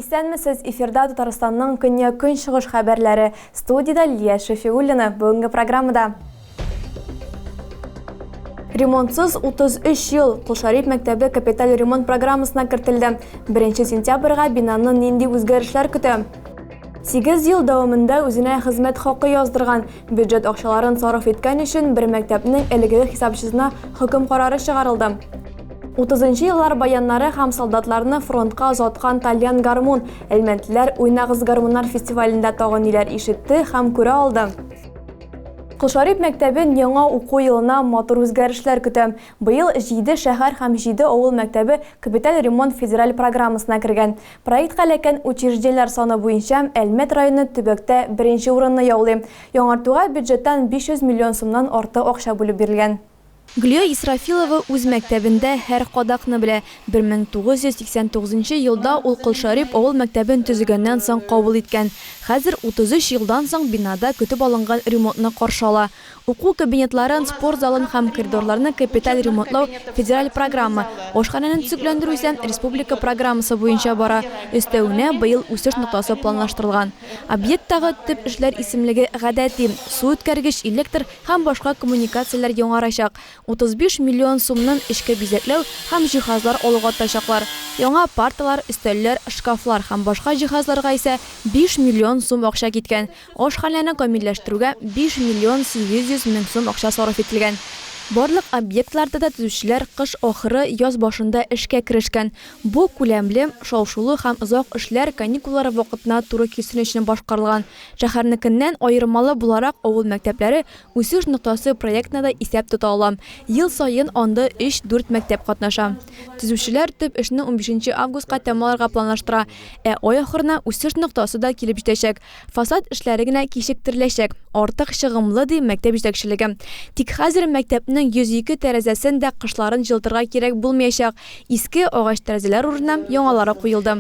Исәнмесез, эфирда Татарстанның көньяк-көнчыгыш хәбәрләре. Студиядә Лилия Шәфиуллина. Бүгенге программада. Ремонтсыз 33 ел Колшарип мәктәбе капиталь ремонт программасына кертелде. 1 сентябрьгә бинаны нинди үзгәрешләр көтә? 8 ел дәвамында үзенә хезмәт хакы яздырган, бюджет акчаларын сарыф иткән өчен бер мәктәпнең әлеге хисапчысына хөкем карары чыгарылды. 30 еллар баяннары һәм солдатларны фронтка озаткан тальян гармун, әлмәтлеләр Уйнагыз гармуннар фестивалендә тагын ниләр ишетте һәм күрә алды. Колшарип мәктәбен яңа уку елына матур үзгәрешләр көтә. Быел җиде шәһәр һәм җиде авыл мәктәбе капиталь ремонт федераль программасына кергән. Проектка эләккән учреждениеләр саны буенча Әлмәт районы төбәктә беренче урынны яулый. Яңартуга бюджеттан 500 миллион сумнан артык акча бүлеп бирелгән. Гөлия Исрафилова үз мәктәбендә һәр кадакны белә. 1989 нчы елда ул Колшәрип авыл мәктәбен төзегәннән соң кабул иткән. Хәзер 33 елдан соң бинада көтеп алынган ремонтны каршы ала. Уку кабинетларын, спорт залын һәм коридорларны капиталь ремонтлау федераль программа, ашханәне төзекләндерү исә республика программасы буенча бара. Өстәвенә, быел үсеш ноктасы планлаштырылган. Объекттагы төп эшләр исемлеге гадәти, су үткәргеч, электр, Һәм башка коммуникацияләр яңарачак. 35 миллион сумнын эчке бизәкләү һәм җиһазлар алуга тотачаклар. Яңа парталар, өстәлләр, шкафлар һәм башка җиһазларга исә 5 миллион сум акча киткән. Ашханәне камилләштерүгә 5 миллион 800 мең сум акча сарыф ителгән. Барлык объектларда да төзүчеләр кыш ахыры, яз башында эшкә керешкән. Бу күләмле, шау-шулы һәм озак эшләр каникуллар вакытына туры килсен өчен башкарылган. Шәһәрнекеннән аермалы буларак, авыл мәктәпләре Үсеш ноктасы проектына да исәп тота ала. Ел саен анда өч-дүрт мәктәп катнаша. Төзүчеләр төп эшне унбишенче августка тәмамларга планлаштыра. Ә ай ахырына Үсеш ноктасы да килеп җитәчәк. Фасад эшләре генә кичектереләчәк. Артык чыгымлы, ди мәктәп җитәкчелеге. Тик хәзер мәктәпнең 102 тәрәзәсен дә кышларын җылытырга кирәк булмаячак. Иске агач тәрәзәләр урынына яңалары куелды.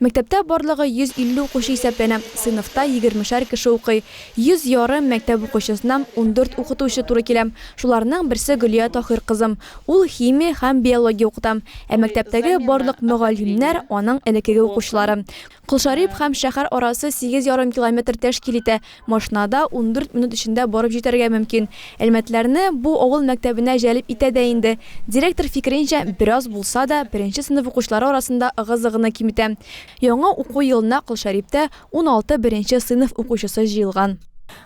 Мәктәптә барлыгы 150 укучы исәпләнә, сыйныфта егермешәр кеше укый. 100 ярым мәктәп укучысына 14 укытучы туры килә. Шуларның берсе Гөлия Таһир кызым. Ул химия һәм биология укыта. Ә мәктәптәге барлык мөгаллимнәр, аның элеккеге укучылары. Колшәрип һәм шәһәр арасы сигез ярым километр тәшкил итә. Машинада 14 минут эчендә барып җитәргә мөмкин. Әлмәтләрне бу авыл мәктәбенә җәлеп итә дә инде. Директор фикеренчә, бераз булса да, беренче сыйныф укучылары арасында ыгы-зыгыны киметә. Яңа уку елына Колшәриптә 16 беренче сыйныф укучысы җыелган.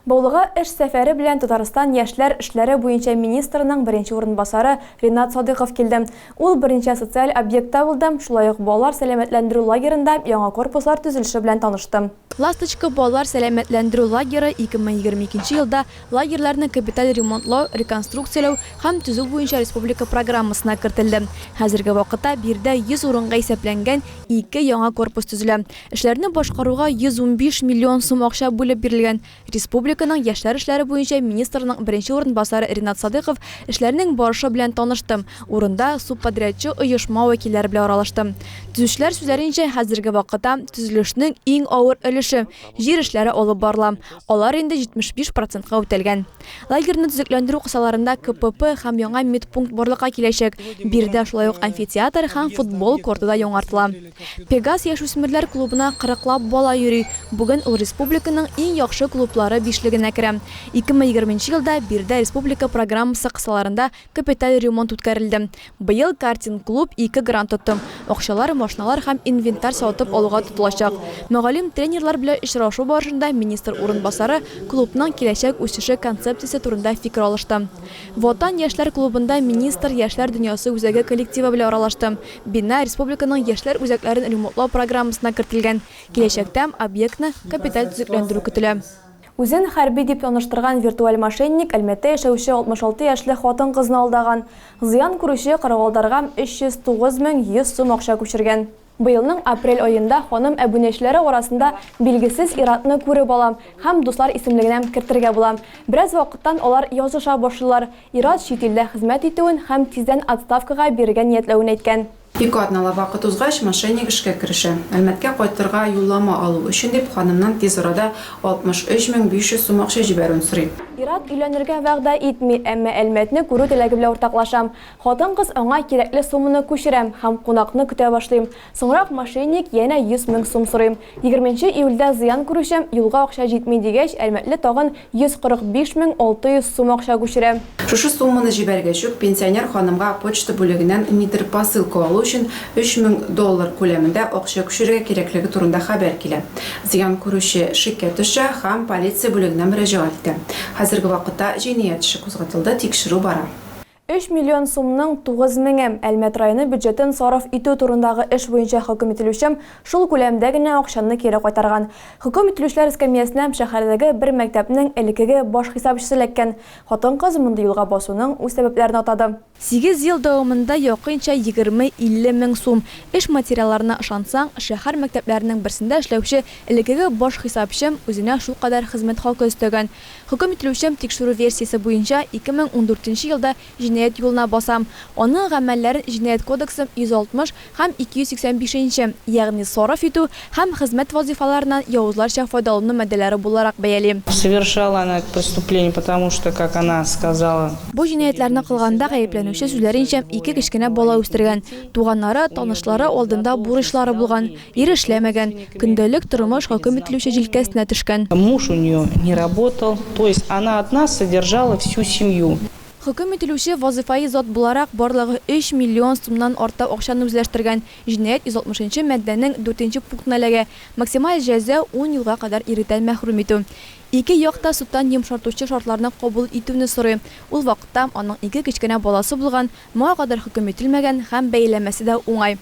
Баулыга эш сәфәре белән Татарстан яшьләр эшләре буенча министрының беренче урынбасары Ринат Садыйков килде. Ул берничә социаль объектта булды, шулай ук балалар сәламәтләндерү лагеренда яңа корпуслар төзелеше белән танышты. Ласточка балалар сәламәтләндерү лагеры 2022 елда лагерьларны капиталь ремонтлау, реконструкцияләү һәм төзү буенча республика программасына кертелде. Хәзерге вакытта биредә 100 урынга исәпләнгән ике яңа корпус төзелә. Эшләрне башкаруга 115 миллион сум акча бүлеп бирелгән. Республиканың яшьләр эшләре буенча министрның беренче урынбасары Ринат Садыйков эшләрнең барышы белән танышты, урында субподрядчы оешма вәкилләре белән аралашты. Төзүчеләр сүзләренчә, хәзерге вакытта төзелешнең иң авыр өлеше, җир эшләре алып барыла, алар инде 75 процентка үтәлгән. Лагерьны төзекләндерү кысаларында КПП һәм яңа медпункт барлыкка киләчәк, биредә шулай ук амфитеатр һәм футбол корты да яңартыла. Пегас яшүсмерләр клубына кырыклап бала йөри. Бүген ул республиканың иң яхшы клублары бишлегенә керә. 2020 нче елда биредә республика программасы кысаларында капиталь ремонт үткәрелде. Быел картинг-клуб ике грант отты. Акчалар машиналар һәм инвентарь сатып алуга тотылачак. Мөгаллим-тренерлар белән очрашу барышында министр урынбасары клубның киләчәк үсеше концепциясе турында фикер алышты. Ватан яшьләр клубында министр Яшьләр дөньясы үзәге коллективы белән аралашты. Бина республиканың яшьләр үзәкләрен ремонтлау программасына кертелгән. Киләчәктә объектны капиталь төзекләндерү көтелә. Үзен хәрби дип таныштырган виртуаль мошенник Әлмәттә яшәүче 66 яшьле хатын-кызны алдаган. Зыян күрүче каравылдарга 309 мең 100 сум акча күчергән. Быелның апрель аенда ханым әбүнәчеләре арасында билгесез ир-атны күреп ала һәм дуслар исемлегенә кертергә була. Бераз вакыттан алар языша башлыйлар. Ир-ат чит илдә хезмәт итүен һәм тиздән отставкага бирергә ниятләвен әйткән. Ике атналап вакыт узгач, мошенник эшкә керешә. Әлмәткә кайтырга юллама алу өчен дип, ханымнан тиз арада 63 500 сум акча җибәрүен сорый. Ир-ат өйләнергә вәгъдә итми, әмма Әлмәтне күрү теләге белән уртаклаша. Хатын-кыз аңа кирәкле сумманы күчерә һәм кунакны көтә башлый. Соңрак мошенник янә 100 мең сум сорый. Егерменче июльдә зыян күрүче, юлга акча җитми дигәч, әлмәтле тагын 145 мең 600 сум акча күчерә. Шушы сумманы җибәргәч үк, пенсионер ханымга почта бүлегеннән ниндидер посылка алу өчен 3000 доллар күләмендә акча күчерергә кирәклеге турында хәбәр килә. Зыян күрүче шиккә төшә һәм полиция бүлегенә мөрәҗәгать итә. Хәзерге вакытта җинаять эше кузгатылды, тикшерү бара. Өч миллион сумның 9 меңе, Әлмәт районы бюджетын сарыф итү турындагы эш буенча хөкем ителүче шул күләмдә генә акчаны кире кайтарган. Хөкем ителүчеләр эскәмиясенә шәһәрдәге бер мәктәпнең элеккеге баш хисапчысы эләккән. Хатын-кыз мондый юлга басуның үз сәбәпләрен атады. Сигез ел дәвамында якынча егерме-илле мең сум. Эш материалларына ышансаң, шәһәр мәктәпләренең берсендә эшләүче элеккеге баш хисапчы үзенә шулкадәр хезмәт хакы өстәгән. Хөкем ителүче, тикшерү версиясе буенча, 2014 нче елда җинаять юлына баса. Аның гамәлләрен Җинаять кодексы 160 һәм 285 нче, ягъни сарыф итү һәм хезмәт вазыйфаларыннан явызларча файдалану маддәләре буларак бәяли. Совершала она это преступление, потому что, как она сказала. Бу җинаятьләрне кылганда гаепләнүче сүзләренчә, ике кечкенә бала үстергән. Туганнары, танышлары алдында бурычлары булган. Ир эшләмәгән, көндәлек тормыш хөкем ителүче җилкәсенә төшкән. Муж у нее не работал, то есть она одна содержала всю семью. Хөкем ителүче вазыйфаи зат буларак барлыгы 3 миллион сумнан артык акчаны үзләштергән. Җинаять 160 нчы маддәнең дүртенче пунктына эләгә, максималь җәза ун елга кадәр иректән мәхрүм итү. Ике як та судтан йомшартучы шартларны кабул итүне сорый. Ул вакытта аның ике кечкенә баласы булган, Моңа кадәр хөкем ителмәгән һәм бәяләмәсе дә уңай.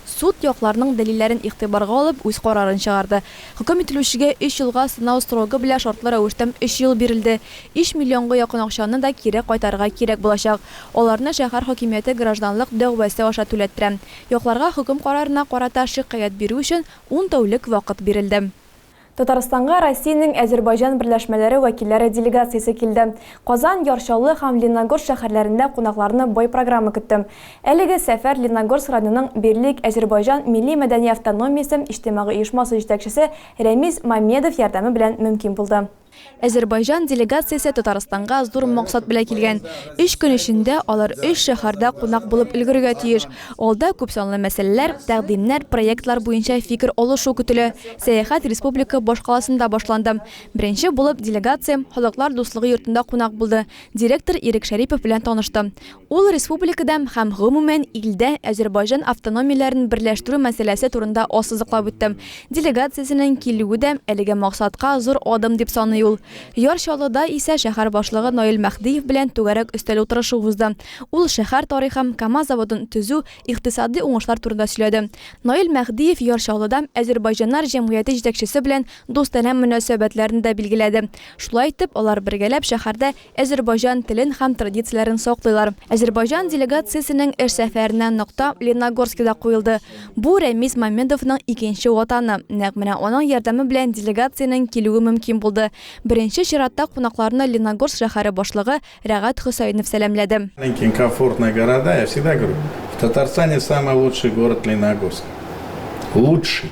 Суд якларның дәлилләрен игътибарга алып, үз карарын чыгарды. Хөкем ителүчегә өч елга сынау срогы белән шартлы рәвештә өч ел бирелде. Өч миллионга якын акчаны да кире кайтарырга кирәк булачак. Аларны шәһәр хакимияте гражданлык дәгъвасы аша түләттерә. Якларга хөкем карарына карата шикаять бирү өчен ун тәүлек вакыт бирелде. Татарстанга Россиянең Әзербайҗан берләшмәләре вәкилләре делегациясе килде. Казан, Яр Чаллы һәм Лениногорск шәһәрләрендә кунакларны бай программа көтте. Әлеге сәфәр Лениногорск районының Берлик Әзербайҗан милли-мәдәни автономиясе иҗтимагый оешмасы җитәкчесе Рәмиз Мамедов ярдәме белән мөмкин булды. Әзербайҗан делегациясе Татарстанга зур максат белән килгән. Өч көн эчендә алар өч шәһәрдә кунак булып өлгерергә тиеш. Алда күпсанлы мәсьәләләр, тәкъдимнәр, проектлар буенча фикер алышу көтелә. Сәяхәт республика башкаласында башланды. Беренче булып делегация Халыклар дуслыгы йортында кунак булды, директор Ирек Шәрипов белән танышты. Ул республикада һәм, гомумән, илдә Әзербайҗан автономияләрен берләштерү мәсьәләсе турында ассызыклап үтте. Делегациясенең килүе дә әлеге максатка зур адым дип саный ул. Яр Чаллыда исә шәһәр башлыгы Наил Мәһдиев белән түгәрәк өстәл утырышы узды. Ул шәһәр тарихы, КАМАЗ заводын төзү, икътисади уңышлар турында сөйләде. Наил Мәһдиев Яр Чаллыда әзербайҗаннар җәмгыяте җитәкчесе белән дустанә мөнәсәбәтләрне дә билгеләде. Шулай итеп, алар бергәләп шәһәрдә Әзербайҗан телен һәм традицияләрен саклыйлар. Әзербайҗан делегациясенең эш сәфәренә нокта Лениногорскида куелды. Бу, Рәмис Мамедовның икенче ватаны. Нәкъ менә аның ярдәме белән делегациянең килүе мөмкин булды. Беренче чиратта кунакларны Лениногорск шәһәре башлыгы Рәгать Хөсәенов сәламләде. Маленькие комфортные города, я всегда говорю, в Татарстане самый лучший город Лениногорск. Лучший.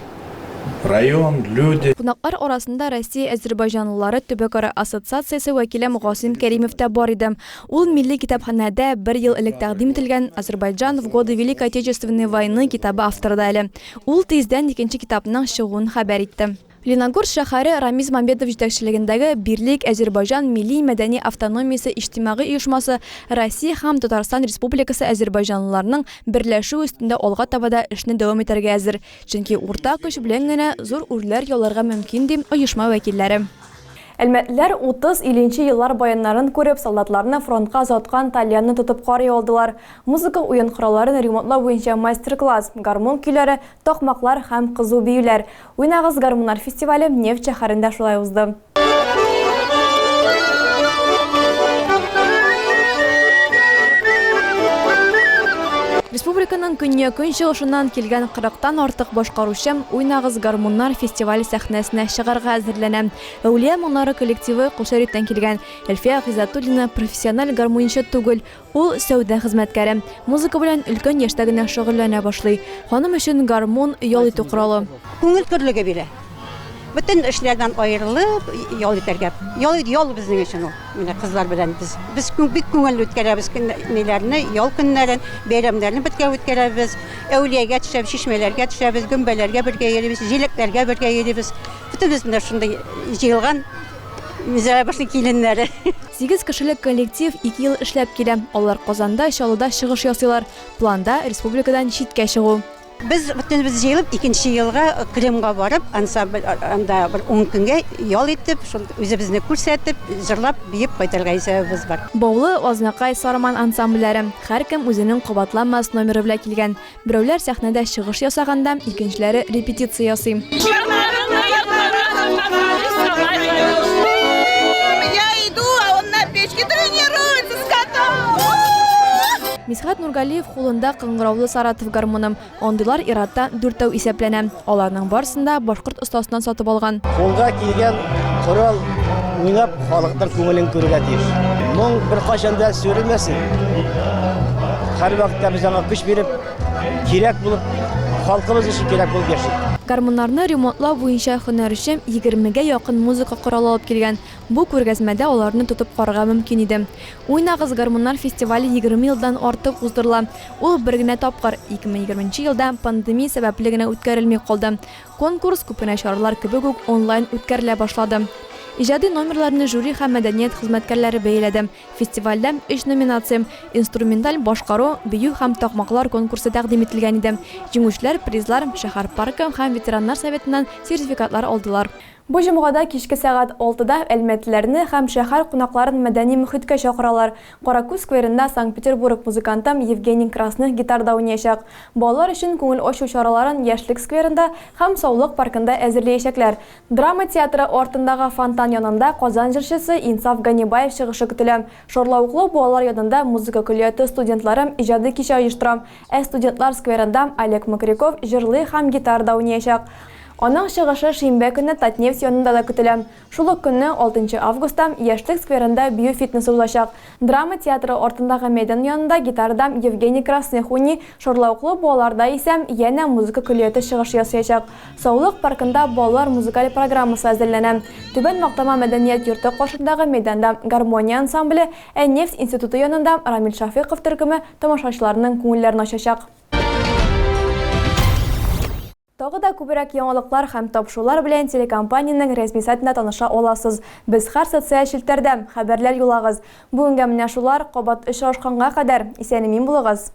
Район, люди. Кунаклар арасында Россия әзербайҗанлылары төбәкара ассоциациясе вәкиле Гасыйм Кәримов та бар иде. Ул Милли китапханәдә бер ел элек тәкъдим ителгән Азербайджан в годы Великой Отечественной войны китабы авторы да әле. Ул тиздән икенче китапның чыгуын хәбәр итте. Лениногорск шәһәре Рамиз Мамбетов җитәкчелегендәге Бирлик Әзербайҗан милли-мәдәни автономиясе иҗтимагый оешмасы Россия һәм Татарстан Республикасы әзербайҗанлыларының берләшү өстендә алга таба да эшне дәвам итәргә әзер. Чөнки уртак көч белән генә зур үрләр яуларга мөмкин, ди оешма вәкилләре. Әлмәтлеләр 30-50 нче еллар баяннарын күреп, солдатларны фронтка озаткан тальянны тотып карый алдылар. Музыка уен коралларын ремонтлау буенча мастер-класс, гармун көйләре, такмаклар һәм кызу биюләр. Уйнагыз гармуннар фестивале Нефть шәһәрендә шулай узды. Республиканың көньяк-көнчыгышыннан килгән кырыктан артык башкаручы Уйнагыз, гармуннар фестивале сәхнәсенә чыгарга әзерләнә. Әүлия моңнары коллективы Колшәриптән килгән. Әлфия Гыйззәтуллина профессиональ гармунчы түгел, ул, сәүдә хезмәткәре. Музыка белән өлкән яшьтә генә шөгыльләнә башлый. Ханым өчен гармун, ял итү коралы. Күңел көрлеге бирә. Бөтен эшләрдән аерылып, ял итәргә. Ял, ял безнең өчен ул. Менә кызлар белән без без бик күңелле үткәрәбез көн ниләрне, ял көннәрен, бәйрәмнәрне бергә үткәрәбез. Әүлиягә төшәбез, чишмәләргә төшәбез, гөмбәләргә бергә йөрибез, җиләкләргә бергә йөрибез. Бөтенебез менә шундый җыелган Мизәрабашның киленнәре. Сигез кешелек коллектив ике ел эшләп килә. Алар Казанда, Чаллыда чыгыш ясыйлар. Планда, республикадан читкә чыгу. Без бөтенебез җыелып икенче елга Крымга барып, ансамбль анда бер ун көнгә ял итеп, шул үзебезне күрсәтеп, җырлап, биеп кайтырга исәбебез бар. Баулы, Азнакай, Сарман ансамбльләре. Һәркем үзенең кабатланмас номеры белән килгән. Берәүләр сәхнәдә чыгыш ясаганда, икенчеләре репетиция ясый. Я иду, а он на печке тренируется с котом. Мисхәт Нургалиев кулында кыңгыраулы Саратов гармуны. Андыйлар ир-атта дүртәү исәпләнә. Аларның барысын да башкорт остасыннан сатып алган. Кулга килгән корал уйнап халыкның күңелен күрергә тиеш. Моң беркайчан да сүрелмәсен. Һәрвакытта без аңа көч биреп, кирәк булып, халкыбыз өчен кирәк булып яшик. Гармуннарны ремонтлау буенча һөнәрче егермегә якын музыка коралы алып килгән. Бу күргәзмәдә аларны тотып карарга мөмкин иде. Уйнагыз, гармуннар фестивале 20 елдан артык уздырыла. Ул бер генә тапкыр, 2020 нче елда пандемия сәбәпле генә үткәрелми калды. Конкурс, күп кенә чаралар кебек үк, онлайн үткәрелә башлады. Иҗади номерларны жюри һәм мәдәният хезмәткәрләре бәяләде. Фестивальдә өч номинация, инструменталь башкару, бию һәм такмаклар конкурсы тәкъдим ителгән иде. Җиңүчеләр призлар, шәһәр паркы һәм ветераннар советыннан сертификатлар алдылар. Бу җомгада кичке сәгать алтыда әлмәтлеләрне һәм шәһәр кунакларын мәдәни мохиткә чакыралар. Каракүз скверында Санкт-Петербург музыканты Евгений Красных гитарда уйнаячак. Балалар өчен күңел ачу чараларын Яшьлек скверында һәм Саулык паркында әзерләячәкләр. Драма театры артындагы фонтан янында Казан җырчысы Инсаф Ганибаев чыгышы көтелә. Шарлавыклы балалар янында музыка көллияте студентлары иҗади кичә оештыра. Ә Студентлар скверында Олег Мокряков җырлый һәм гитарада уйнаячак. Аның чыгышы шимбә көнне Татнефть янында да көтелә. Шул ук көнне, алтынчы августта, Яшьлек скверында бию фитнесы узачак. Драма театры артындагы мәйдан янында гитарада Евгений Красных уйный, шарлавыклы буаларда исә янә музыка көллияте чыгыш ясаячак. Саулык паркында балалар музыкаль программасы әзерләнә. Түбән Мактама мәдәният йорты каршындагы мәйданда Гармония ансамбле, ә Нефть институты янында Рамил Шәфыйков төркеме тамашачыларның күңелләрен ачачак. Тагы да күбрәк яңалыклар һәм тапшырулар белән телекомпаниянең рәсми сайтында таныша аласыз. Без һәр социаль челтәрдә, хәбәрләр юллагыз. Бүгенгә менә шулар, кабат очрашканга кадәр, исән-имин булыгыз!